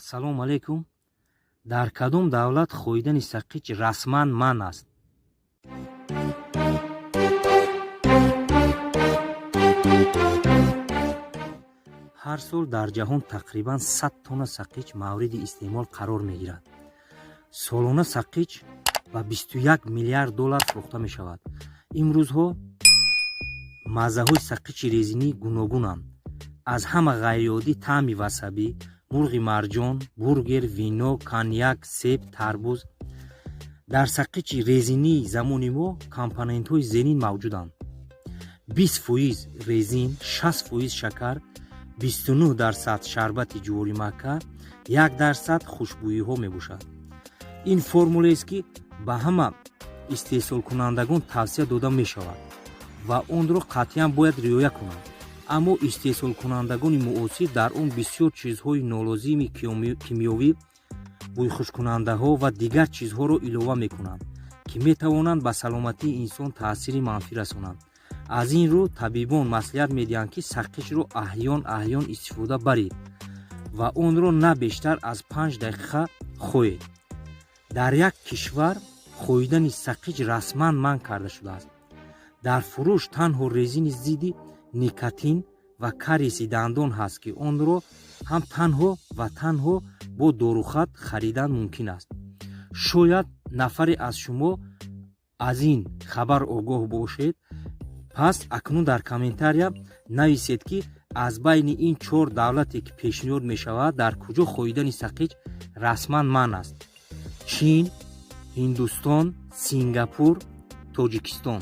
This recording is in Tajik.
Ассалому алайкум. Дар кадом давлат хоидани сақич расман манъ аст? Ҳар сол дар ҷаҳон тақрибан 100 тонна сақич мавриди истеъмол қарор мегирад. Солона сақич ба 21 миллиард доллар фурӯхта мешавад. Имрӯзҳо маззаҳои сақичи резинӣ гуногунанд. Аз ҳама ғайриоддӣ таъми васабӣ, мурғи марҷон, бургер, вино, коньяк, себ, тарбуз. Дар сақичи резинии замони мо компонентҳои зерин мавҷуданд: 20% резин, 60% шакар, 29% шарбати ҷуворимакка, 1% хушбӯиҳо мебошад. Ин формулаест, ки ба ҳама истеҳсолкунандагон тавсия дода мешавад ва онро қатъиян бояд риоя кунанд. Аммо истеҳсолкунандагони муосир дар он бисёр чизҳои нолозими кимиёвӣ, бӯйхушкунандаҳо ва дигар чизҳоро илова мекунанд, ки метавонанд ба саломатии инсон таъсири манфӣ расонанд. Аз ин рӯ табибон маслиҳат медиҳанд, ки сақичро аҳён аҳён истифода баред ва онро на бештар аз 5 дақиқа хоед. Дар як кишвар хоидани сақич расман манъ карда шудааст. Дар фурӯш танҳо резини зидди никотин ва кариеси дандон ҳаст, ки онро ҳам танҳо ва танҳо бо дорухат харидан мумкин аст. Шояд нафаре аз шумо аз ин хабар огоҳ бошед. Пас акнун дар комментария нависед, ки аз байни ин чор давлате, ки пешниҳод мешавад, дар куҷо хоидани сақич расман манъ аст: Чин, Ҳиндустон, Сингапур, Тоҷикистон.